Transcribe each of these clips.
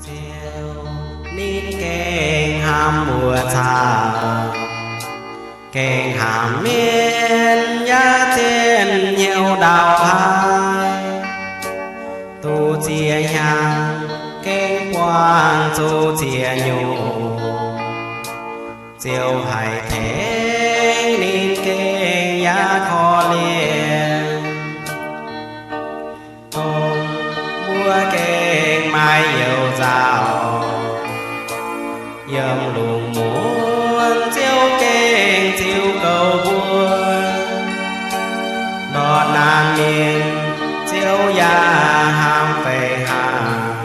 Ziouv ninh gengh hnamv mbuo caux, gengh hnamv mienh yaac zien hnyouv ndau haaix. Duqv ziex hnyangx gengh buangh zuqc ziex nyungc, Ziouv haiz tengx ninh gengh yaac korv-lienh. Dongh mbuo gengh maaih youz nzauh, yiem lungh muonz Ziouv gengh ziux goux mbuo. Ndortv naanc mienh Ziouv yaac hnamv fai hnangv.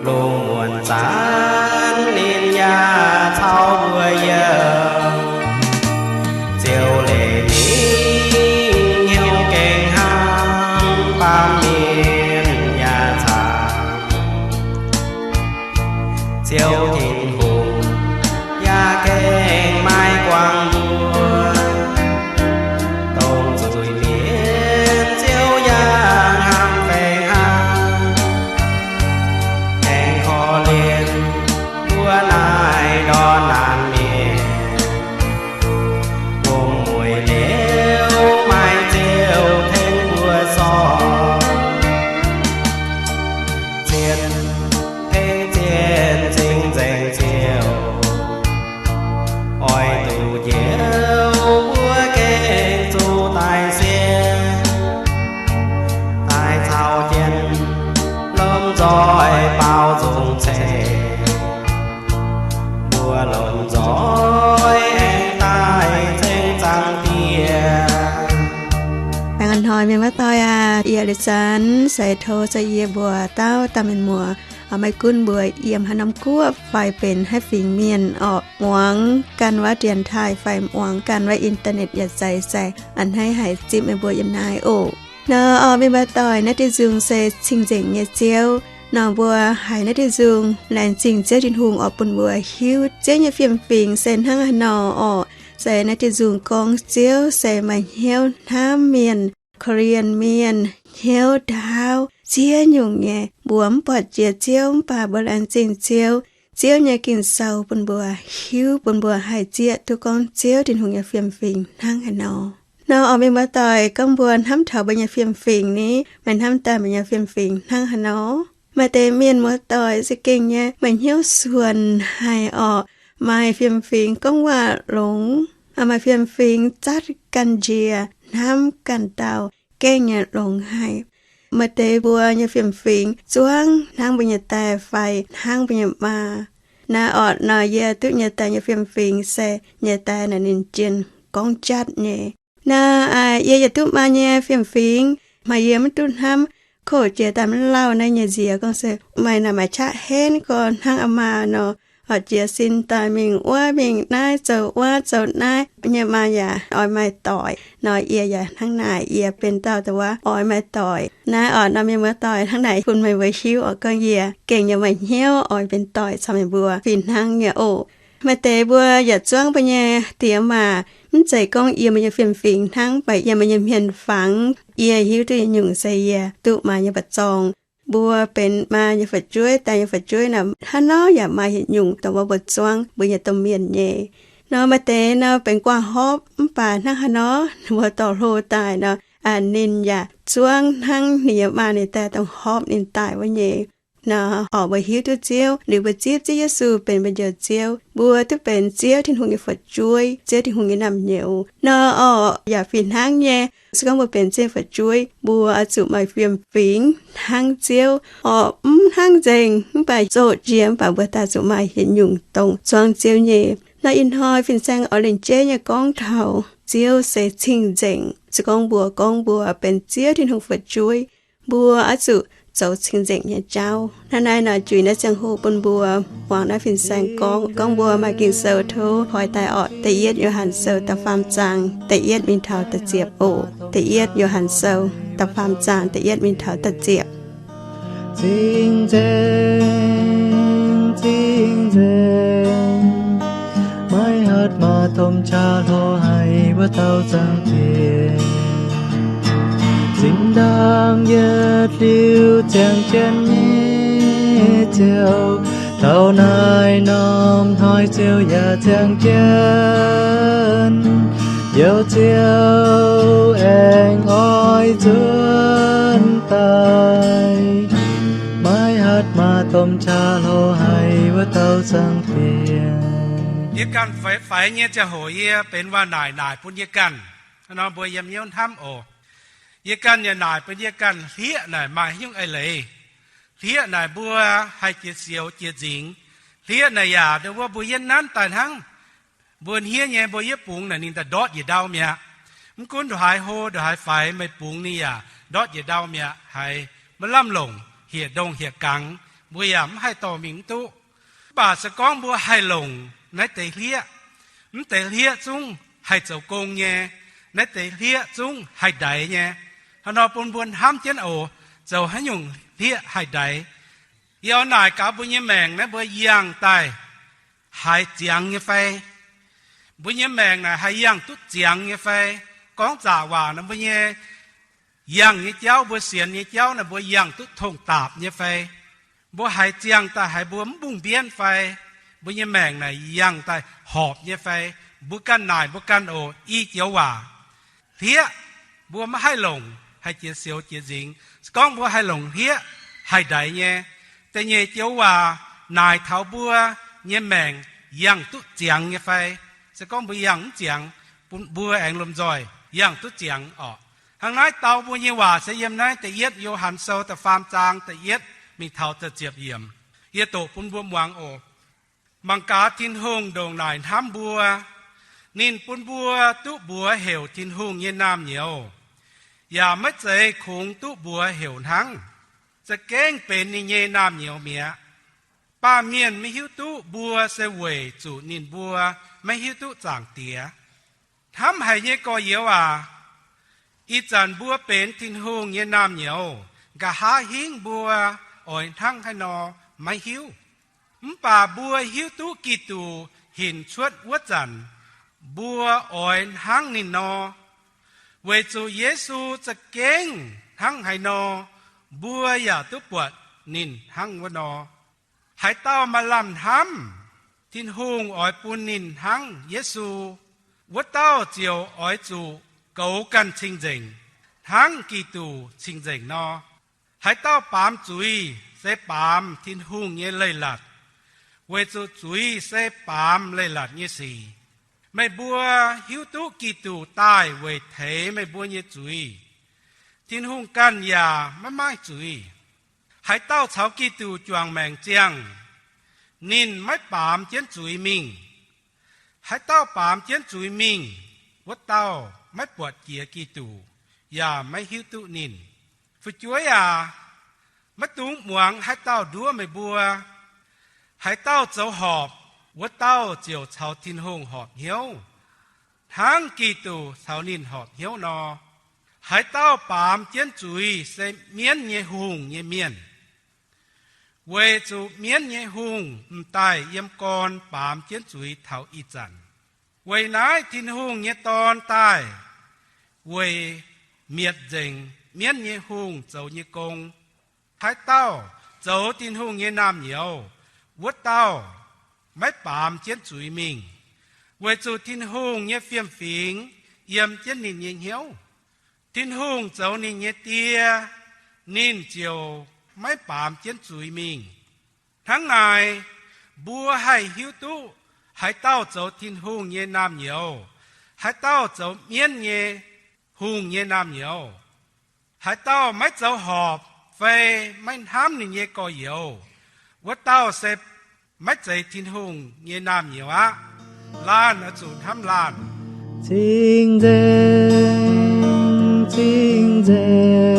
Lungh muonz zanc ninh yaac caux mbuo yiem. Ziouv leiz mingh hnyouv gengh hnangv, baamh mienh yaac caux. Ziouv Tin-Hungh yaac gengh maiv guangc mbuo. Dongh zuiz mienh Ziouv yaac hnamv fai hnangv, aengx korv-lienh mbuo naaiv ndortv naanc mienh. Wuom-mueic liuz maaih Ziouv tengx mbuo sorng, zien tengx zien cing-nzengc Ziouv. Oix duqv Ziouv mbuo gengh zuqc daaih sienx, daaih caux jienv lomh nzoih baaux nzung ceix. Mbuo lomh nzoih aengx daaih ceng Zaangc Diex. Baengh orn hnoi mienh muoz-doic aac, yie Liuz Zanx se tov se yie mbuo dauh dauh mienh muoz, maiv gunv mbuo yiem haaix norm guoqv fai benx haaix fingx mienh orqc, muangx ganh wuov dienx taaih fai muangx ganh wuov internet yaac zeiz, se a'hneiv haiz zipv meih mbuo yiem naaiv oc. Nor orqc, mienh muoz-doic, naaiv diuh nzung se cing-nzengc nyei Ziouv. Nor mbuo haiz naaiv diuh nzung, laengz zingh Ziouv Tin-Hungh oix bun mbuo hiuv Ziouv nyei fiem-fingx se hnangv haaix nor orqc. Se naaiv diuh nzung gorngv Ziouv se maaih hnyouv hnamv mienh, korv-lienh mienh, hnyouv ndaauv ziex nyungc nyei. Mbuo mv buatc jiex Ziouv mv baac mbuo laengz zingh Ziouv. Ziouv nyei Ging-Sou bun mbuo hiuv, bun mbuo haih zieqv duqv gorngv Ziouv Tin-Hungh nyei fiem-fingx hnangv haaix nor. Nor orqc, mienh muoz-doic, gorngv mbuo hnamv taux mbuo nyei fiem-fingx ni, meih hnamv daaih meih nyei fiem-fingx hnangv haaix nor? Maaih deix mienh muoz-doic za'gengh nyei maaih hnyouv suonc haic orqc. Maaih fiem-fingx gorngv waac longx, maaih fiem-fingx zatv ganh njiec, hnamv ganh dauh, gengh nyei longx haic. Maaih deix mbuo nyei fiem-fingx zuangv hnangv mbuo nyei daeh fai hnangv mbuo nyei maa. Naaiv orqc nor yie duqv nyei daeh nyei fiem-fingx se nyei daeh naaic ninh jien gorngv jatv nyei. Naaiv yie yaac duqv maa nyei fiem-fingx, maaih yie mv duqv hnamv, koqv jiex daaih mv lauh naaiv nyei nziex gorngv se, meih naaic maaih qaqv henv gorx hnangv aa maa nor, oix jiez sin daaih mingh wuov mingh naaiv, zoux wuov zoux naaiv, nyei maa yaac oix maaih doic. Nor yie yaac hnangv naaic, yie benx dauh da'wuov oix maaih doic. Naaiv orqc nor mienh muoz-doic, hnangv naaic bun meih mbuo hiuv orqc gorngv yie gengh nyei maaih hnyouv oix benx doic caux meih mbuo fih hnangv nyei oc. Maaih deix mbuo yaac zuangv mbuo nyei diex maac, mv zeiz gorngv yiem mbuo nyei fiem-fingx hnangv, mv baac yiem mbuo nyei hmien-fangx. Yie hiuv duqv yietc nyungc se yie duqv maa nyei mba'zorng. Mbuo benx maa nyei fu'jueiv, daeh nyei fu'jueiv nor, hnangv nor yaac maaih yietc nyungc dongh wuov mbuo zuangv mbuo nyei domh mienh nyei. Nor maaih deix nor benx guanh hopv, mv baac hnangv haaix nor mbuo dorh hlo daaih nor, ninh yaac zuangv hnangv ninh nyei maa ninh daeh dongh hopv ninh daaih wuov nyei. Nor orqc, mbuo hiuv duqv Ziouv liuz mbuo zipv Ziouv Yesu benx mbuo njoux Ziouv, mbuo duqv benx Ziouv Tin-Hungh nyei fu'jueiv, Ziouv Tin-Hungh nyei naamh nyouz. Nor orqc, yaac fih hnangv nyei, se gorngv mbuo benx Ziouv nyei fu'jueiv, mbuo oix zuqc maaih fiem-fingx hnangv Ziouv orqc, mv hnangv nzengc, mv baac zoqc jiex mv baac mbuo daaih zuqc maaih yietc nyungc dongh zuangv Ziouv nyei. Nor ih hnoi fin-saeng oix lingh jeiv nyei gorngv taux Ziouv se cing-nzengc. Se gorngv mbuo gorngv mbuo benx Ziouv Tin-Hungh fu'jueiv, mbuo oix zuqc zoux cing-nzengc nyei jauv. Hnangv naaiv nor, juix naaiv ziangh hoc bun mbuo muangx naaiv fin-saeng gorngv, gorngv mbuo maaih Ging-Sou tov hnoi daaih orqc, Da'yietv Yo^han Sou da'faam zaang da'yietv mingh taux da'ziepc oc. Da'yietv Yo^han Sou da'faam zaang da'yietv mingh taux da'ziepc. Cing-nzengc, cing-nzengc, maiv hatc maaih domh qaqv hlo haic wuov dauh Zaangc Diex. Zinh ndaangc yietc liuz ziangh jienv nyei nyei Ziouv. Taux naaiv norm hnoi Ziouv yaac ziangh jienv, Ziouv, Ziouv aengx oix nzuonx daaih, maiv hatc maaih domh qaqv hlo haic wuov dauh Zaangc Diex. Yie ganh faix-faix nyei ziangh hoc yie benx waac-naaic naaic bun yie ganh. Hnangv nor mbuo yiem hnyouv hnamv oc. Yie ganh yaac naaic bun yie ganh, hlieqv naaic maaih haaix nyungc eix leiz? Hlieqv naaic mbuo haih jiex sioux jiex nzingx. Hlieqv naaic yaac ndau wuov mbuo yietv nanv daaih hnangv. Mbuo hniev nyei mbuo yietv bungx naaic ninh daaih ndortv yietc ndau mi'aqv. Mv gunv ndongc haaix hlo ndongc haaix faix meih bungx ninh yaac ndortv yietc ndau mi'aqv, haiz maiv lamh longc, hieh ndongh hieh gangx, mbuo yaac mv haih dorh mingh mv duqv. Mv baac se gorngv mbuo haih longc naaiv deix hlieqv, mv deix hlieqv zungv haih zoux gong nyei, naaiv deix hlieqv zungv haih ndaix nyei. Hnangv nor bun mbuo hnamv jienv oc, zoux haaix nyungc hlieqv haih ndaix. Yie oix naaic gaax mbuo nyei maengc naaiv mbuo yangh daaih haiz ziangx nyei fai? Mbuo nyei maengc naaic haih yangh duqv ziangx nyei fai? Gorngv zaqc waac nor mbuo nyei yangh nyei jauv, mbuo sienx nyei jauv naaic mbuo yangh duqv tongh daapc nyei fai? Mbuo haiz ziangh daaih haiz mbuo mv mbungh mbienv fai? Mbuo nyei maengc naaic yangh daaih horpc nyei fai? Mbuo ganh naaic mbuo ganh oc. I joux waac, hlieqv mbuo maiv haih longc haih jiex sioux jiex nzingx. Se gorngv mbuo haih longc hlieqv haih ndaix nyei, da'nyeic joux waac naaic taux mbuo nyei maengc yangh duqv ziangx nyei fai? Se gorngv mbuo yangh mv ziangx, bun mbuo aengx lomh nzoih yangh duqv ziangx orqc. Hnangv naaiv dau mbuo nyei waac se yiem naaiv da'yietv Yo^han Sou da'faam zaang da'yietv mingh taux da'ziepc yiemc. Yie doqc bun mbuo muangx oc. Mangc gaax, Tin-Hungh ndongc naaic hnamv mbuo, ninh bun mbuo duqv mbuox heuc Tin-Hungh nyei naamh nyouz, yaac maiv zeiz kungx duqv mbuox heuc hnangv. Za'gengh benx ninh nyei naamh nyouz mi'aqv. Baamh mienh maiv hiuv duqv mbuo se weic zuqc ninh mbuo maiv hiuv duqv Zaangc Diex. Hnamv haic nyei gorx-youz aac, ih zanc mbuo benx Tin-Hungh nyei naamh nyouz, nqa'haav hingv mbuo oix hnangv haaix nor maiv hiuv. Mv baac mbuo hiuv duqv Giduc hinc cuotv wuov zanc, mbuo oix hnangv ninh nor, weic zuqc Yesu za'gengh hnangv haaix nor, mbuo yaac duqv buatc ninh hnangv wuov nor. Haaix dauh maaih lamh hnamv, Tin-Hungh oix bun ninh hnangv Yesu, wuov dauh ziouc oix zuqc goux ganh cing-nzengc, hnangv Giduc cing-nzengc nor. Haaix dauh baamz zuiz se baamz Tin-Hungh nyei leiz-latc, weic zuqc zuiz se baamz leiz-latc nyei sic. Meih mbuo hiuv duqv Giduc daaih weic teix meih mbuo nyei zuiz. Tin-Hungh ganh yaac maiv maaih zuiz. Haaix dauh caux Giduc juangc maengc ziangh, ninh maiv baamz jienv zuiz mingh. Haaix dauh baamz jienv zuiz mingh, wuov dauh maiv buatc jiex Giduc, yaac maiv hiuv duqv ninh. Fu'jueiv aac, maiv dungx muangx haaix dauh nduov meih mbuo. Haaix dauh zoux horpc, wuov dauh ziouc caux Tin-Hungh horpc hnyouv, hnangv Giduc caux ninh horpc hnyouv nor. Haaix dauh baamz jienv zuiz se mienv nyei hungh nyei mienh, weic zuqc mienv nyei hungh m'daaih yiem gorn baamz jienv zuiz taux ih zanc. Weic naaiv Tin-Hungh nyei Dorn daaih weic mietc nzengc mienv nyei hungh zoux nyei gong. Haaix dauh zoux Tin-Hungh nyei naamh nyouz, wuov dauh maiv baamz jienv zuiz mingh, weic zuqc Tin-Hungh nyei fiem-fingx yiem jienv ninh nyei hnyouv. Tin-Hungh zoux ninh nyei Die, ninh ziouc maiv baamz jienv zuiz mingh. Hnangv naaic, mbuo haih hiuv duqv haaix dauh zoux Tin-Hungh nyei naamh nyouz, haaix dauh zoux mienv nyei hungh nyei naamh nyouz. Haaix dauh maiv zoux horpc fai maiv hnamv ninh nyei gorx-youz, wuov dauh se maiv zeiz Tin-Hungh nyei naamh nyouz aqv. Laanh oix zuqc hnamv laanh. Cing-nzengc, cing-nzengc,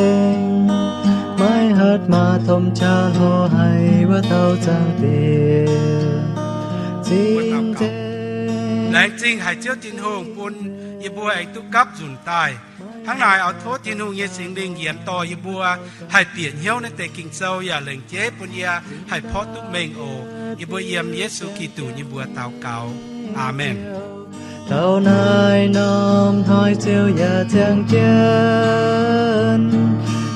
maiv hatc maaih domh qaqv hlo haic wuov dauh Zaangc Diex. Cing-nzengc. Laengz zingh haic Ziouv Tin-Hungh bun yie mbuo aengx duqv gapv nzunc daaih. Hnangv naaic oix tov Tin-Hungh nyei Singx Lingh yienx dorh yie mbuo haih bieqc hnyouv naaiv deix Ging-Sou yaac lengc jeiv bun yie haih porv duqv mengh oc. Yie mbuo yiem Yesu Giduc nyei mbuox daux gaux. Aamen. Taux naaiv norm hnoi Ziouv yaac ziangh jienv,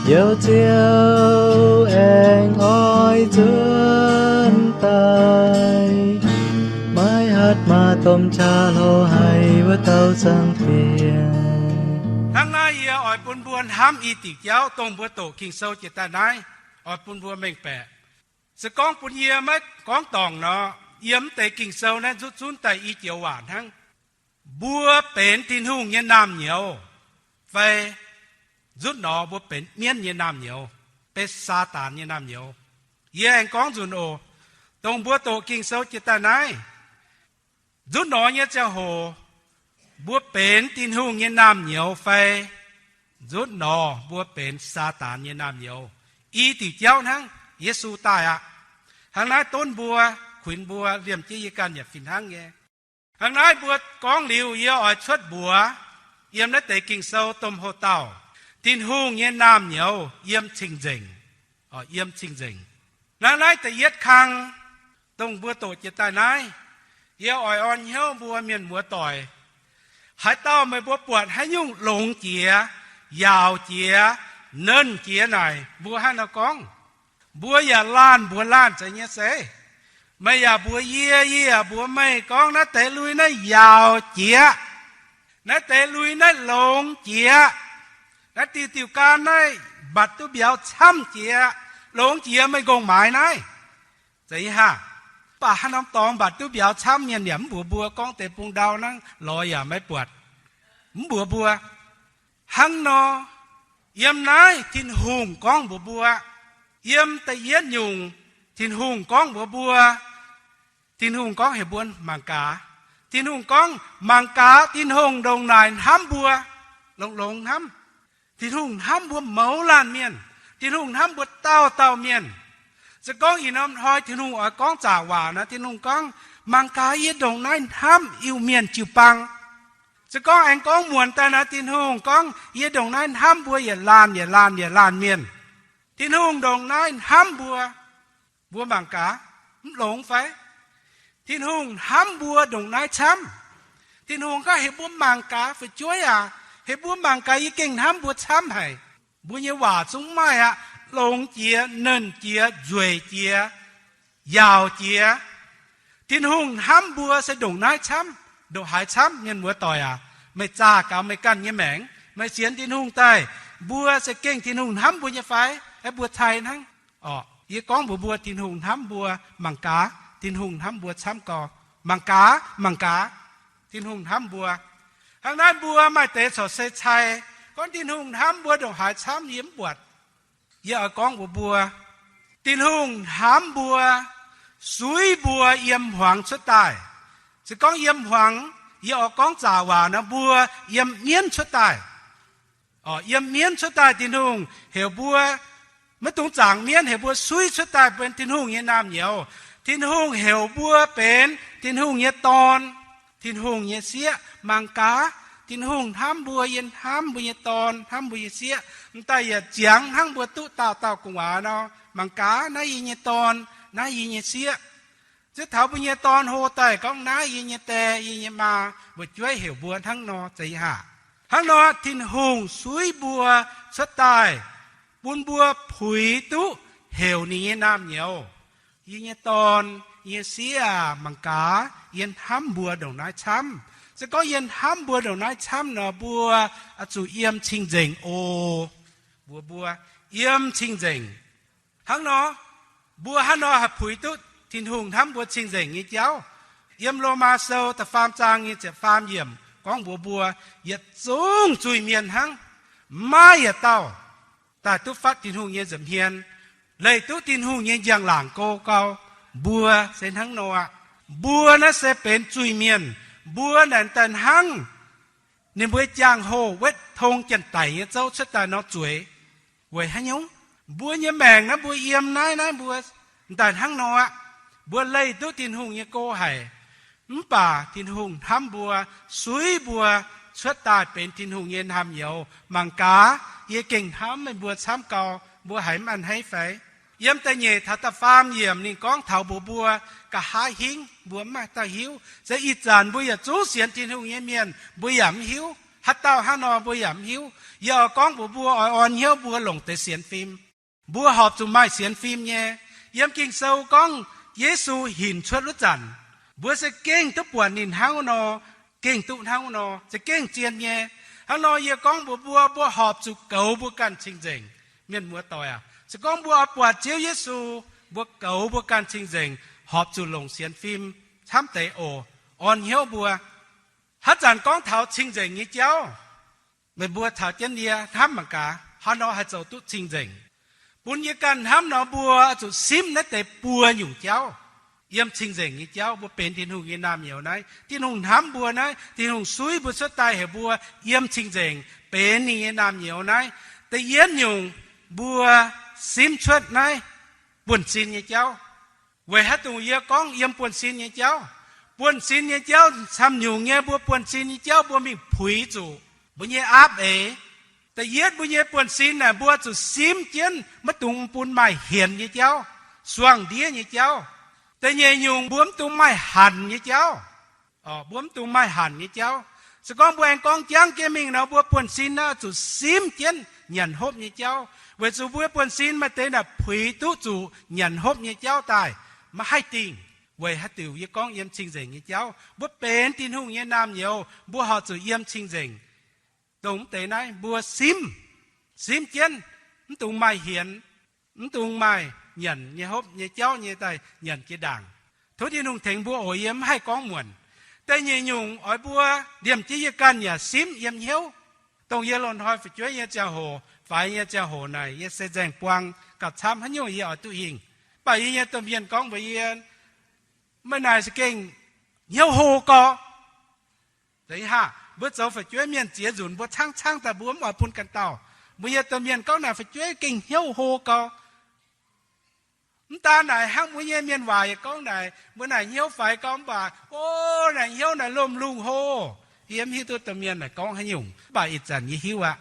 Ziouv, Ziouv aengx oix nzuonx Hnangv naaiv yie oix bun mbuo hnamv i diuc jauv dongh mbuo doqc Ging-Sou jiex daaih naaiv, oix bun mbuo mengh baeqc. Se gorngv bun yie maiv gorngv dorngc nor, yiem mv deix Ging-Sou naaiv nzutv zunv daaih i joux waac hnangv. Mbuo benx Tin-Hungh nyei naamh nyouz fai nzutv nor mbuo benx mienv nyei naamh nyouz, benx Saadaan nyei naamh nyouz. Yie aengx gorngv nzunc oc, dongh mbuo doqc Ging-Sou jiex daaih naaiv, nzutv nor nyei ziangh hoc, mbuo benx Tin-Hungh nyei naamh nyouz fai nzutv nor mbuo benx Saadaan nyei naamh nyouz, i diuc jauv hnangv. Yesu daaih aqv. Hnangv naaiv donv mbuo, kuinx mbuo, liemh jienv yie ganh yaac fih hnangv nyei. Hnangv naaiv mbuo gorngv liuz, yie oix cuotv mbuox yiem naaiv deix Ging-Sou domh hoc-dauh, Tin-Hungh nyei naamh nyouz yiem cing-nzengc. Yiem cing-nzengc. Hnangv naaiv da'yietv kang, dongh mbuo doqc jiex daaih naaiv, yie oix orn hnyouv mbuo mienh muoz doic. Haaix dauh meih mbuo buatc haaix nyungc longx jiex, yaauc jiex, nernh jiex naaic, mbuo hnangv nor gorngv. Mbuo yaac laanh mbuox laanh zeiz nyei se, meih yaac mbuox yie, yie yaac mbuox meih gorngv, naaiv deix lui naaiv yaauc jiex, naaiv deix lui naaiv longx jiex, naaiv diuh diuh gan naaiv mbatc duqv mbiauz camv jiex, longx jiex, meih nqongh maaiz naaiv. Zeiz nyei haah? Mv baac haaix norm dorngx mbatc duqv mbiauz camv, mienh yaac mv mbuox mbuo, gorngv deix bung ndau hnangv lorz yaac maiv buatc, mv mbuox mbuo. Hnangv nor, yiem naaiv Tin-Hungh gorngv mbuox mbuo, yiem da'yietv nyungc, Tin-Hungh gorngv mbuox mbuo, Tin-Hungh gorngv heuc mbuo mangc gaax. Tin-Hungh gorngv, mangc gaax, Tin-Hungh ndongc naaic hnamv mbuo. Longx-longx hnamv. Tin-Hungh hnamv mbuo mouz laanh mienh. Tin-Hungh hnamv mbuo dauh dauh mienh. Se gorngv ih norm hnoi Tin-Hungh oix gorngv zaqc waac nor, Tin-Hungh gorngv, mangc gaax, yie ndongc naaiv hnamv Iu-Mienh jiu-baang. Se gorngv aengx gorngv muonc daaih nor, Tin-Hungh gorngv, yie ndongc naaiv hnamv mbuo yietc laanh yietc laanh yietc laanh mienh. Tin-Hungh ndongc naaiv hnamv mbuo. Mbuo mangc gaax, mv longx fai? Tin-Hungh hnamv mbuo ndongc naaiv camv. Tin-Hungh gorngv heuc mbuo mangc gaax, fu'jueiv aac, heuc mbuo mangc gaax, yie gengh hnamv mbuo camv haic. Mbuo nyei waac zungv maaih aqv, longx jiex, nernh jiex, nzueic jiex, yaauc jiex. Tin-Hungh hnamv mbuo se ndongc naaiv camv, ndongc haaix camv, mienh muoz doic aac. Meih zaah gaux meih ganh nyei maengc, meih sienx Tin-Hungh daaih, mbuo se gengh Tin-Hungh hnamv mbuo nyei fai? Aeqv, mbuo cai hnangv. Orqc, yie gorngv mbuox mbuo, Tin-Hungh hnamv mbuo, mangc gaax, Tin-Hungh hnamv mbuo camv gau. Mangc gaax, mangc gaax, Tin-Hungh hnamv mbuo. Hnangv naaiv mbuo maaih deix corc se cai gorngv Tin-Hungh hnamv mbuo ndongc haaix camv, yie mv buatc. Yie oix gorngv mbuox mbuo, Tin-Hungh hnamv mbuo, suiv mbuo yiem hmuangx cuotv daaih. Se gorngv yiem hmuangx, yie oix gorngv zaqc waac nor, mbuo yiem mienv cuotv daaih. Orqc, yiem mienv cuotv daaih Tin-Hungh heuc mbuo, maiv dungx zaangc mienv, heuc mbuo suiv cuotv daaih benx Tin-Hungh nyei naamh nyouz. Tin-Hungh heuc mbuo benx Tin-Hungh nyei dorn, Tin-Hungh nyei sieqv. Mangc gaax, Tin-Hungh hnamv mbuo, yie hnamv mbuo nyei dorn, hnamv mbuo nyei sieqv. M'daaih yietc ziangx hnangv mbuo duqv dauh dauh gu'nguaaz nor, mangc gaax, naaiv yie nyei dorn, naaiv yie nyei sieqv. Ziouc taux mbuo nyei dorn hlo daaih gorngv, naaiv yie nyei die, yie nyei maa, mbuo jueiv heuc mbuo hnangv nor, zeiz haah? Hnangv nor, Tin-Hungh suiv mbuo cuotv daaih, bun mbuo puix duqv heuc ninh nyei naamh nyouz. Yie nyei dorn, yie nyei sieqv aac, mangc gaax, yie hnamv mbuo ndongc naaiv camv. Se gorngv yie hnamv mbuo ndongc naaiv camv nor, mbuo oix zuqc yiem cing-nzengc oc. Mbuox mbuo, yiem cing-nzengc. Hnangv nor, mbuo hnangv nor haih puix duqv Tin-Hungh hnamv mbuo cing-nzengc nyei jauv. Yiem Lomaa Sou da'faam zaang nyei ziepc faam yiemc gorngv mbuox mbuo, yietc zungv zuiz-mienh hnangv, maiv maaih yietc dauh daaih duqv fatv Tin-Hungh nyei nza'hmien, leih duqv Tin-Hungh nyei njang-laangc go gau. Mbuo se hnangv nor aqv. Mbuo naaiv se benx zuiz-mienh. Mbuo naaic daaih hnangv ninh mbuo nyei jangx-hoh wetv tong janx-daic nyei zouv cuotv daaih nor zueiz. Weic haaix nyungc? Mbuo nyei maengc naaiv, mbuo yiem naaiv, naaiv mbuo daaih hnangv nor aqv. Mbuo leih duqv Tin-Hungh nyei go haic. Mv baac Tin-Hungh hnamv mbuo, suiv mbuo cuotv daaih benx Tin-Hungh nyei naamh nyouz. Mangc gaax, yie gengh hnamv meih mbuo camv gau. Mbuo haiz mv a'hneiv fai? Yiem da'nyeic taux da'faam yiemc ninh gorngv taux mbuox mbuo, nqa'haav hingv mbuo mv maaih dauh hiuv. Se ih zanc mbuo yietc zungv sienx Tin-Hungh nyei mienh, mbuo yaac mv hiuv. Haaix dauh hnangv nor mbuo yaac mv hiuv. Yie oix gorngv mbuox mbuo, oix orn hnyouv mbuo longc deix sienx fim. Mbuo horpc zuqc maaih sienx fim nyei. Yiem Ging-Sou gorngv Yesu hinc cuotv wuov zanc, Mbuo za'gengh duqv buatc ninh hnangv wuov nor, gengh duqv hnangv wuov nor, za'gengh zien nyei. Hnangv nor yie gorngv mbuox mbuo, mbuo horpc zuqc goux mbuo ganh cing-nzengc. Mienh muoz-doic aac, se gorngv mbuo oix buatc Ziouv Yesu, mbuo goux mbuo ganh cing-nzengc, horpc zuqc longc sienx fim camv deix oc. Orn hnyouv mbuo. Haaix zanc gorngv taux cing-nzengc nyei jauv, meih mbuo caux jienv yie hnamv mangc gaax, haaix nor haih zoux duqv cing-nzengc? Bun yie ganh hnamv nor, mbuo zuqc simv naaiv deix buo nyungc jauv. Yiem cing-nzengc nyei jauv, mbuo benx Tin-Hungh nyei naamh nyouz naaiv, Tin-Hungh hnamv mbuo naaiv, Tin-Hungh suiv mbuo cuotv daaih heuc mbuo yiem cing-nzengc benx ninh nyei naamh nyouz naaiv. Da'yietv nyungc, mbuo simv cuotv naaiv buonv-sin nyei jauv. Weic haaix dongh yie gorngv yiem buonv-sin nyei jauv? Buonv-sin nyei jauv camv nyungc nyei. Mbuo buonv-sin nyei jauv mbuo mingh puix zuqc mbuo nyei aapv eix. Da'yietv, mbuo nyei buonv-sin naaic mbuo zuqc simv jienv maiv dungx bun maaih hienx nyei jauv, suangx ndiev nyei jauv. Da'nyeic nyungc, mbuo maiv dungx maaih hanc nyei jauv. Mbuo maiv dungx maaih hanc nyei jauv. Se gorngv mbuo aengx gorngv jangv jienv mingh nor, mbuo buonv-sin naaiv zuqc simv jienv nyanc hopv nyei jauv, weic zuqc mbuo buonv-sin maaih deix naaic puix duqv zuqc nyanc hopv nyei jauv daaih maiv haih dingh. Weic haaix diuc yie gorngv yiem cing-nzengc nyei jauv? Mbuo benx Tin-Hungh nyei naamh nyouz, mbuo horpc zuqc yiem cing-nzengc. Dongh mv deix naaiv mbuo simv, simv jienv, mv dungx maaih hienx, mv dungx maaih nyanc nyei hopv nyei jauv nyei daaih nyanc jiex ndaangc. Tov Tin-Hungh tengx mbuo oc. Yie mv haih gorngv muonc. Da'nyeic nyungc oix mbuo liemh jienv yie ganh yaac simv yiem hnyouv. Dongh yie loz-hnoi fu'jueiv nyei ziangh hoc, faix nyei ziangh hoc naaic, yie se nzaeng buang gauh camv haaix nyungc yie oix duqv hingh. Mv baac yie nyei domh mienh gorngv mbuox yie, meih naaic za'gengh hnyouv hlo gau. Mbuo zoux fu'jueiv mienh ziex nzunc mbuo caangv caangv daaih mbuo mv oix bun ganh dauh. Mbuo nyei domh mienh gorngv naaic fu'jueiv gengh hnyouv hlo gau. Mv daan naaic hnangv, mbuo nyei mienh waac yaac gorngv naaic, mbuo naaic hnyouv faix gau mv baac, o, naaic hnyouv naaic lomh lungh hlo. Yie mv hiuv duqv domh mienh naaic gorngv haaix nyungc, mv baac ih zanc yie hiuv aqv.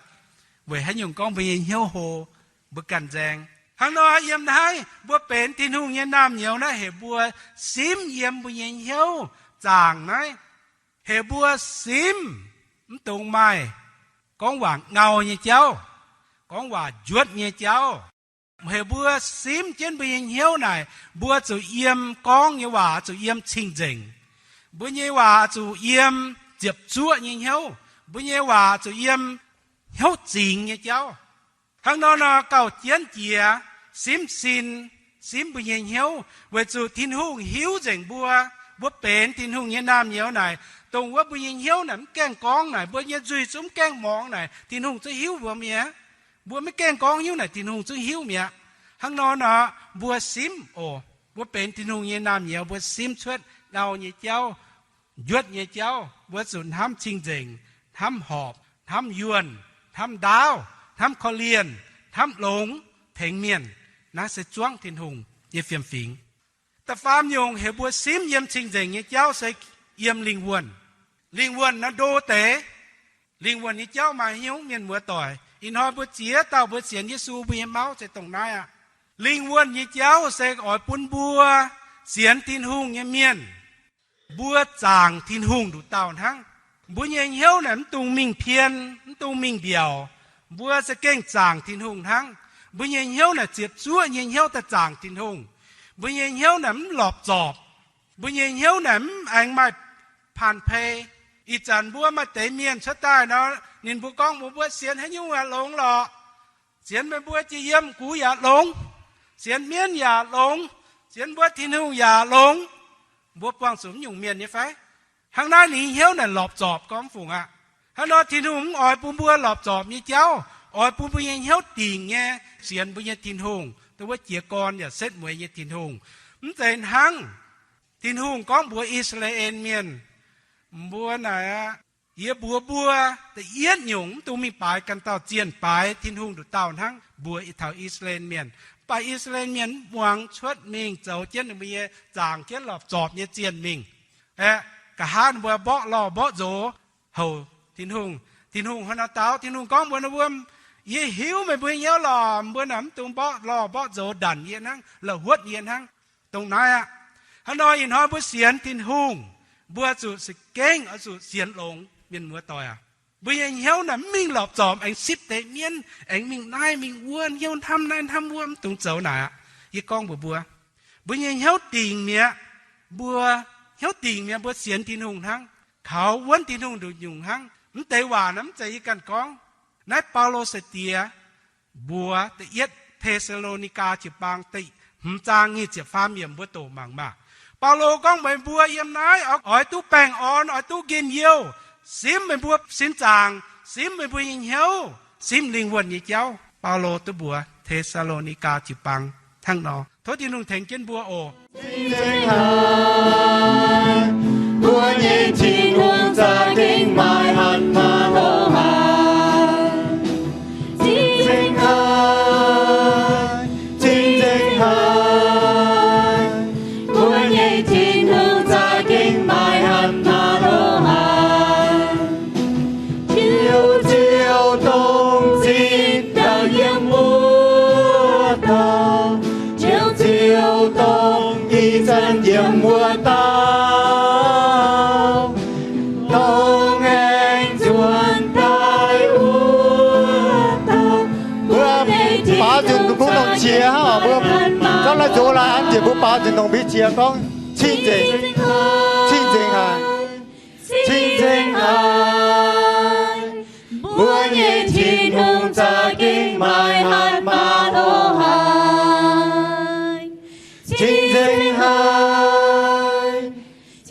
Weic haaix nyungc gorngv mbuo nyei hnyouv hlo, mbuo ganh nzaeng. Hnangv nor yiem naaiv mbuo benx Tin-Hungh nyei naamh nyouz naaiv heuc mbuo simv yiem mbuo nyei hnyouv zaangc naaiv, heuc mbuo simv mv dungx maaih gorngv waac ngau nyei jauv, gorngv waac njuotv nyei jauv. Heuc mbuo simv jienv mbuo nyei hnyouv naaic, mbuo zuqc yiem gorngv nyei waac zuqc yiem cing-nzengc. Mbuo nyei waac zuqc yiem ziepc zuoqv nyei hnyouv. Mbuo nyei waac zuqc yiem hnyouv zingx nyei jauv. Hnangv nor nor gauh jienv jiex simv sin, simv mbuo nyei hnyouv, weic zuqc Tin-Hungh hiuv nzengc mbuo. Mbuo benx Tin-Hungh nyei naamh nyouz naaic, dongh wuov mbuo nyei hnyouv naaic mv gaengh gorngv naaic, mbuo nyei nzuih zungv mv gaengh muangx naaic, Tin-Hungh zungv hiuv mbuo mi'aqv. Mbuo maiv gaengh gorngv hnyouv naaic, Tin-Hungh zungv hiuv mi'aqv. Hnangv nor nor, mbuo simv oc. Mbuo benx Tin-Hungh nyei naamh nyouz, mbuo simv cuotv ngau nyei jauv, njuotv nyei jauv. Mbuo zuqc hnamv cing-nzengc, hnamv horpc, hnamv yuonh, hnamv ndaauv, hnamv korv-lienh, hnamv longx, tengx mienh. Naaiv se zuangv Tin-Hungh nyei fiem-fingx. Da'faam nyungc heuc mbuo simv yiem cing-nzengc nyei jauv se yiem lingh wuonh. Lingh wuonh naaiv ndo deix. Lingh wuonh nyei jauv maaih haaix nyungc, mienh muoz-doic? Ih hnoi mbuo ziex dauh mbuo sienx Yesu, mbuo nyei mauv se dongh naaiv aqv. Lingh wuonh nyei jauv se oix bun mbuo sienx Tin-Hungh nyei mienh, mbuo zaangc Tin-Hungh nduqc dauh hnangv. Mbuo nyei hnyouv naaic mv dungx mingh pien, mv dungx mingh mbiaauc. Mbuo za'gengh zaangc Tin-Hungh hnangv. Mbuo nyei hnyouv naaic ziepc zuoqv nyei hnyouv daaih zaangc Tin-Hungh. Mbuo nyei hnyouv naaic mv lorpc zorpc. Mbuo nyei hnyouv naaic mv aengx maaih paan-pei. Ih zanc mbuo maaih deix mienh cuotv daaih nor, ninh mbuo gorngv mbuox mbuo, sienx haaix nyungc yaac longx lorqc. Sienx meih mbuo jiex yiem gux yaac longx. Sienx mienv yaac longx. Sienx mbuo Tin-Hungh yaac longx. Mbuo buangh zuqc mv nyungc mienh nyei fai? Hnangv naaiv ninh hnyouv naaic lorpc zorpc gorngv fungc aqv. Hnangv nor Tin-Hungh mv oix bun mbuo lorpc zorpc nyei jauv, oix bun mbuo nyei hnyouv dingc nyei sienx mbuo nyei Tin-Hungh, dongh wuov jiez gorn yaac setv mueiz nyei Tin-Hungh. Mv zeiz hnangv Tin-Hungh gorngv mbuox I^saa^laa^en Mienh, mbuo naaic aqv, yie mbuox mbuo, da'yietv nyungc mv dungx mingh baaix ganh dauh, zienh baaix Tin-Hungh nduqc dauh hnangv, mbuox taux I^saa^laa^en Mienh. Mv baac I^saa^laa^en Mienh mv muangx, cuotv mingh zoux jienv ninh mbuo nyei zaangc jienv lorpc zorpc nyei zienh mingh. Aeqv, nqa'haav ninh mbuo mborqv lorh mborqv nzox houc Tin-Hungh. Tin-Hungh hnangv nor dau, Tin-Hungh gorngv mbuox ninh mbuo, yie hiuv meih mbuo hnyouv lorh, mbuo naaic mv dungx mborqv lorh mborqv nzox ndanc yie hnangv, la'huotv yie hnangv. Dongh naaiv aqv. Hnangv nor ih hnoi mbuo sienx Tin-Hungh, mbuo zuqc za'gengh oix zuqc sienx longx, mienh muoz-doic aac. Mbuo nyei hnyouv naaic mv mingh lorpc zorpc aengx sipv deix mienv, aengx mingh naaiv mingh wuov, hnyouv hnamv naaiv hnamv wuov, mv dungx zoux naaic aqv. Yie gorngv mbuox mbuo, mbuo nyei hnyouv dingc mi'aqv. Mbuo Hnyouv dingc mienh mbuo sienx Tin-Hungh hnangv, kaux wuonv Tin-Hungh nduqc nyungc hnangv. Mv deix waac naaiv mv zeiz yie ganh gorngv. Naaiv Baulo sai-diex mbuox da'yietv Te^saa^lo^ni^gaa jiu-baang da'hmz zaang nyic ziepc faam yiemc mbuo doqc mangc maah. Baulo gorngv, meih mbuo yiem naaiv oix duqv baengh orn, oix duqv njien-youh. Simv meih mbuo sin zaangc, simv meih mbuo nyei hnyouv, simv lingh wuonh nyei jauv. Baulo duqv mbuox Te^saa^lo^ni^gaa jiu-baang hnangv nor. Tov Tin-Hungh tengx jienv mbuo oc. Mbuo nyei Tin-Hungh za'gengh maaih hatc maaz-hlo haic. Cing-nzengc haic, cing-nzengc haic. Mbuo nyei Tin-Hungh za'gengh maaih hatc maaz-hlo haic. Ziouv, Ziouv dongh zinh ndaangc yiem wuov dauh, Ziouv, Ziouv dongh ih zanc yiem wuov dauh, dongh aengx nzuonx daaih wuov dauh. Mbuo baaux nzunc duqv kuv longc qiex hnangv oc. Mbuo zorqv lai nzox lai an njiec, mbuo baaux nzunc longc mbuo qiex gorngv, cing-nzengc, cing-nzengc haic, cing-nzengc haic. Mbuo nyei Tin-Hungh za'gengh maaih hatc maaz-hlo haic. Cing-nzengc haic,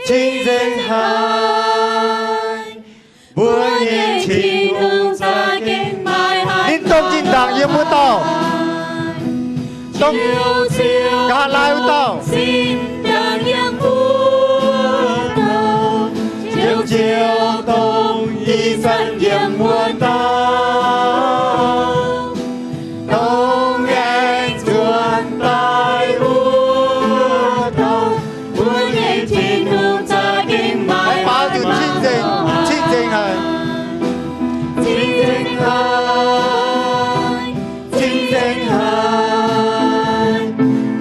cing-nzengc haic. Mbuo nyei Tin-Hungh za'gengh maaih hatc, ninh dongh zinh ndaangc yiem wuov dauh, dongh nqa'haav laai wuov dauh, Ziouv, Ziouv dongh ih zanc yiem wuov dauh, dongh aengx nzuonx daaih wuov dauh. Mbuo nyei Tin-Hungh za'gengh maaih, baaux nzunc cing-nzengc, cing-nzengc haic, cing-nzengc haic, cing-nzengc haic.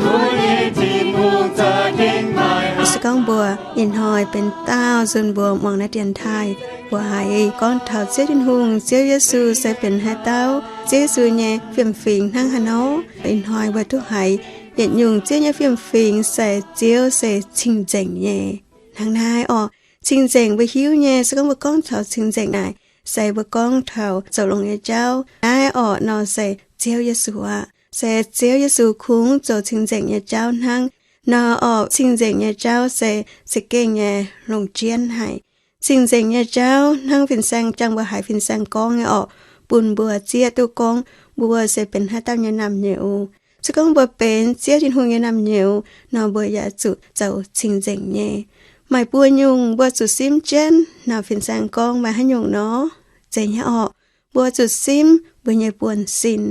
Mbuo nyei Tin-Hungh za'gengh maaih. Se gorngv mbuo ih hnoi benx daauh nzunc mbuo muangx naaiv dienx taaih, mbuo haiz gorngv taux Ziouv Tin-Hungh, Ziouv Yesu se benx haaix dauh, Ziouv Yesu nyei fiem-fingx hnangv haaix nor. Ih hnoi mbuo duqv haiz yietc nyungc Ziouv nyei fiem-fingx se Ziouv se cing-nzengc nyei. Hnangv naaiv orqc, cing-nzengc mbuo hiuv nyei, se gorngv mbuo gorngv taux cing-nzengc naaic, se mbuo gorngv taux zoux longx nyei jauv. Naaiv orqc nor se Ziouv Yesu aqv. Se Ziouv Yesu kungx zoux cing-nzengc nyei jauv hnangv. Nor orqc, cing-nzengc nyei jauv se za'gengh nyei longc jienv haic. Cing-nzengc nyei jauv hnangv fin-saeng, jangx mbuo haiz fin-saeng gorngv nyei orqc, bun mbuo zieqv duqv gorngv mbuo se benx haaix dauh nyei naamh nyouz. Se gorngv mbuo benx Ziouv Tin-Hungh nyei naamh nyouz nor, mbuo yaac zuqc zoux cing-nzengc nyei. Maaih buo nyungc mbuo zuqc simv jienv. Nor fin-saeng gorngv maaih haaix nyungc nor? Zeiz nyei orqc, mbuo zuqc simv mbuo nyei buonv-sin.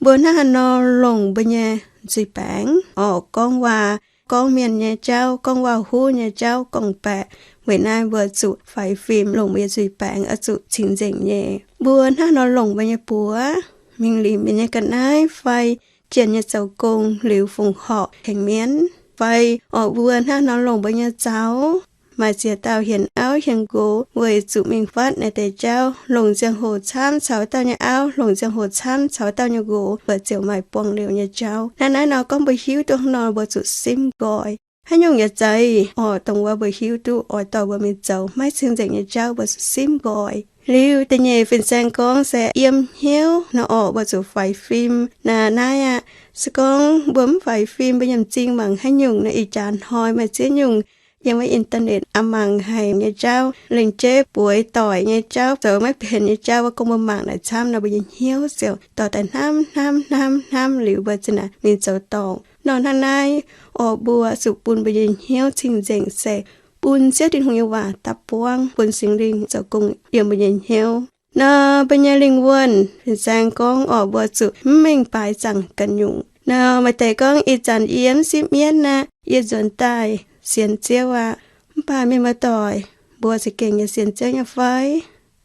Mbuo hnangv haaix nor longc mbuo nyei nzuih baengx orqc? Gorngv waac, gorngv mienh nyei jauv, gorngv waac-huv nyei jauv gorngv-baeqc. Weic naaiv mbuo zuqc faix fim longc mbuo nyei nzuih baengx oix zuqc cing-nzengc nyei. Mbuo hnangv haaix nor longc mbuo nyei buoz, mingh limc mienh nyei ga'naaiv fai jienh nyei zoux gong, liuz fongc horc tengx mienh, fai orqc mbuo hnangv haaix nor longc mbuo nyei zaux. Maaih ziex dauh hienx auv hienx nqox weic zuqc mingh fatv naaiv deix jauv, longc ziangh hoc camv caux dauh nyei auv, longc ziangh hoc camv caux dauh nyei nqox, mbuo ziouc maaih buangh liouh nyei jauv. Naaiv naaiv nor gorngv mbuo hiuv duqv hnangv nor, mbuo zuqc simv nqoi. Haaix nyungc yaac zeiz orqc, dongh wuov mbuo hiuv duqv oix dorh mbuo mingh zoux maiv cing-nzengc nyei jauv, mbuo zuqc simv nqoi. Liuz da'nyeic fin-saeng gorngv se yiem hnyouv nor orqc, mbuo zuqc faix fim. Naaiv naaiv aqv, se gorngv mbuo mv faix fim, mbuo nyei m'zing mangc haaix nyungc nor, ih jaax hnoi maaih ziex nyungc yiem wuov internet aqv mangc haic nyei jauv, lengc jeiv bueix doic nyei jauv, zoux maiv benx nyei jauv, wuov gorngv mbuo mangc naaic camv nor, mbuo nyei hnyouv ziouc dorh daaih hnamv hnamv hnamv hnamv liuz, mbuo ziouc naaic mingh zoux dorngc. Nor hnangv naaiv orqc, mbuo zuqc bun mbuo nyei hnyouv cing-nzengc se bun Ziouv Tin-Hungh nyei waac daaih buangv, bun Singx Lingh zoux gong yiem mbuo nyei hnyouv. Nor mbuo nyei lingh wuonh, fin-saeng gorngv orqc, mbuo zuqc mv mengh baaix zaangc ganh nyungc. Nor maaih deix gorngv, ih zanc yie mv sipv mienv aqv, yie nzuonx daaih sienx Ziouv aqv. Mv baac mienh muoz-doic, mbuo za'gengh nyei sienx Ziouv nyei fai?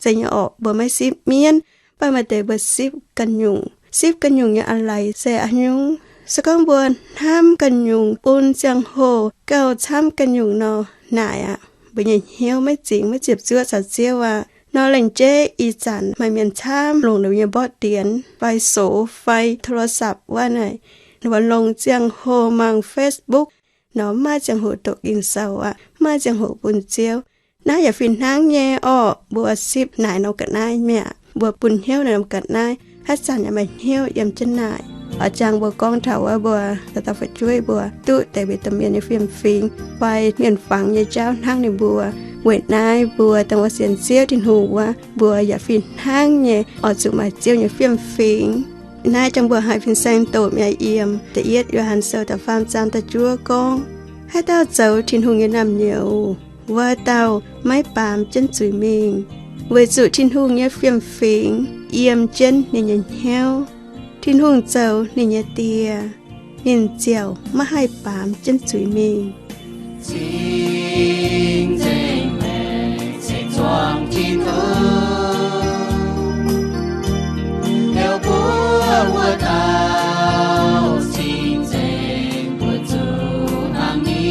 Zeiz nyei orqc, mbuo maiv sipv mienv, mv baac maaih deix mbuo sipv ganh nyungc. Sipv ganh nyungc nyei a'leiz se haaix nyungc? Se gorngv mbuo hnamv ganh nyungc, bun ziangh hoc gauh camv ganh nyungc nor, naaic aqv, mbuo nyei hnyouv maiv zingx, maiv ziepc zuoqv caux Ziouv aqv. Nor lengc jeiv ih zanc maaih mienh camv longc ninh mbuo nyei mborqv dienx fai sox fai โทรศัพท์ wuov naaic, ninh mbuo longc ziangh hoc mangc Facebook, nor, mv maaih ziangh hoc doqc Ging-Sou aqv, mv maaih ziangh hoc bun Ziouv. Naaiv yaac fih hnangv nyei orqc. Mbuo sipv naaic norm ga'naaiv mi'aqv, mbuo bun hnyouv naaic norm ga'naaiv, haaix zanc yaac maaih hnyouv yiem jienv naaic. Oix jangx mbuo gorngv taux wuov mbuo dauh dauh fu'jueiv mbuo duqv deix mbuo domh mienh nyei fiem-fingx fai mienh fangx nyei jauv hnangv ninh mbuo. Weic naaiv mbuo dongh wuov sienx Ziouv Tin-Hungh wuov, mbuo yaac fih hnangv nyei oix zuqc maaih Ziouv nyei fiem-fingx. Naaiv jangx mbuo haiz fin-saeng doqc mi'aqv, yiem Da'yietv Yo^han Sou da'faam zaang da'juov gorngv, haaix dauh zoux Tin-Hungh nyei naamh nyouz, wuov dauh maiv baamz jienv zuiz mingh, weic zuqc Tin-Hungh nyei fiem-fingx yiem jienv ninh nyei hnyouv. Tin-Hungh zoux ninh nyei Die, ninh ziouc maiv haih baamz jienv zuiz mingh. Cing-nzengc maengc se zuangx Tin-Hungh, heuc mbuo wuov dauh cing-nzengc mbuo zuqc hnangv ni.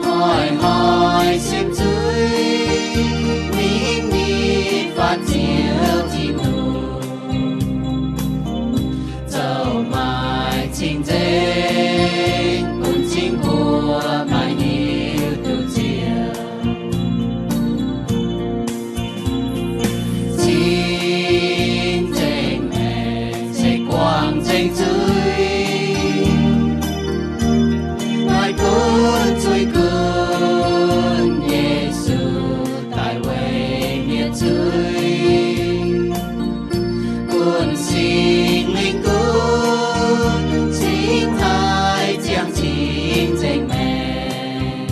Hnoi-hnoi simv zuiz mingh ni, faatv Ziouv Tin-Hungh zoux maaih cing-nzengc bun cing mbuo maaih hiuv duqv Ziouv. Cing-nzengc maengc se guangc nzengc zuiz, maaih gunv zuiz gunv Yesu daaih weic mienh zuiz. Gunv Singx Lingh gunv cingx taaih ziangh cing-nzengc maengc,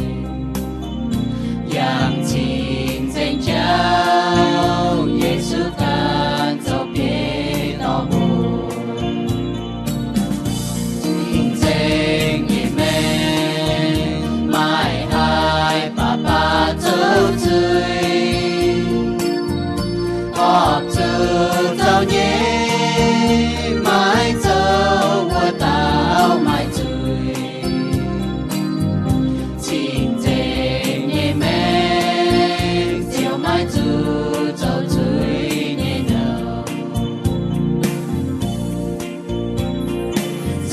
yangh cing-nzengc jauv Yesu ganh zoux biei dorngx oc. Cing-nzengc nyei maengc maiv haih baac baac zoux zuiz, horpc zuqc zoux nyei maiv zoux wuov dauh maaih zuiz. Cing-nzengc nyei maengc ziouc maiv zuqc zoux zuiz nyei nouh.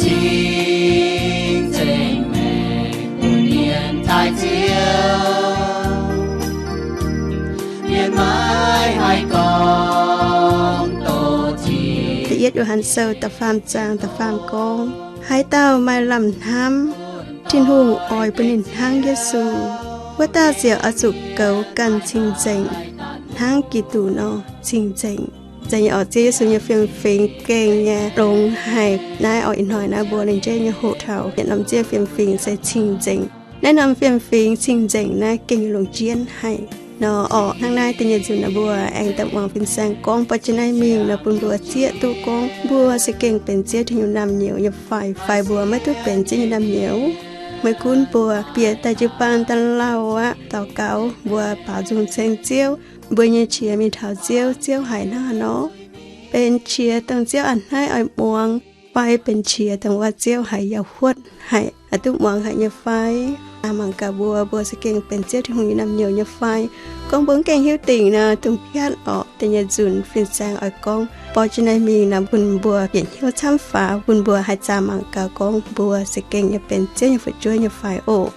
Cing-nzengc maengc bun mienh taaih Ziouv, mienh maiv haih gorngv doqc cing. Da'yietv Yo^han Sou da'faam zaang da'faam gorngv, haaix dauh maaih lamh hnamv, Tin-Hungh oix bun ninh hnangv Yesu, wuov dauh ziouc oix zuqc goux ganh cing-nzengc, hnangv Giduc nor cing-nzengc. Zeiz nyei orqc, Ziouv Yesu nyei fiem-fingx gengh nyei longx haic. Naaiv orqc, ih hnoi naaiv mbuo lingh jeiv nyei hoqc taux yietc norm Ziouv fiem-fingx se cing-nzengc. Naaiv norm fiem-fingx cing-nzengc naaiv gengh longx jienv haic nor orqc. Hnangv naaiv da'nyeic nzunc naaiv mbuo aengx daaih muangx fin-saeng gorngv borqv jienv naaiv mingh nor bun mbuo zieqv duqv gorngv mbuo se gengh benx Ziouv Tin-Hungh naamh nyouz nyei fai, fai mbuo maiv duqv benx Ziouv nyei naamh nyouz. Maiv gunv mbuo bieqc daaih jiu-baang daaih lauh aqv, daux gaux, mbuo baaux nzung ceng Ziouv, mbuo nyei qiex mingh taux Ziouv, Ziouv haiz hnangv haaix nor? Benx qiex dongh Ziouv a'hneiv oix muangx, fai benx qiex dongh wuov Ziouv haiz yaac huotv haic, a'duqv muangx haic nyei fai? Aa, mangc gaax mbuo, mbuo se gengh benx Ziouv Tin-Hungh nyei naamh nyouz nyei fai? Gorngv mbuo mv gengh hiuv dingc nor, dungx hiatv orqc. Da'nyeic nzunc fin-saeng oix gorngv borqv jienv naaiv mingh nor bun mbuo bieqc hnyouv camv faaux, bun mbuo haih zaah mangc gaax gorngv mbuo se gengh nyei benx Ziouv nyei fu'jueiv nyei fai oc.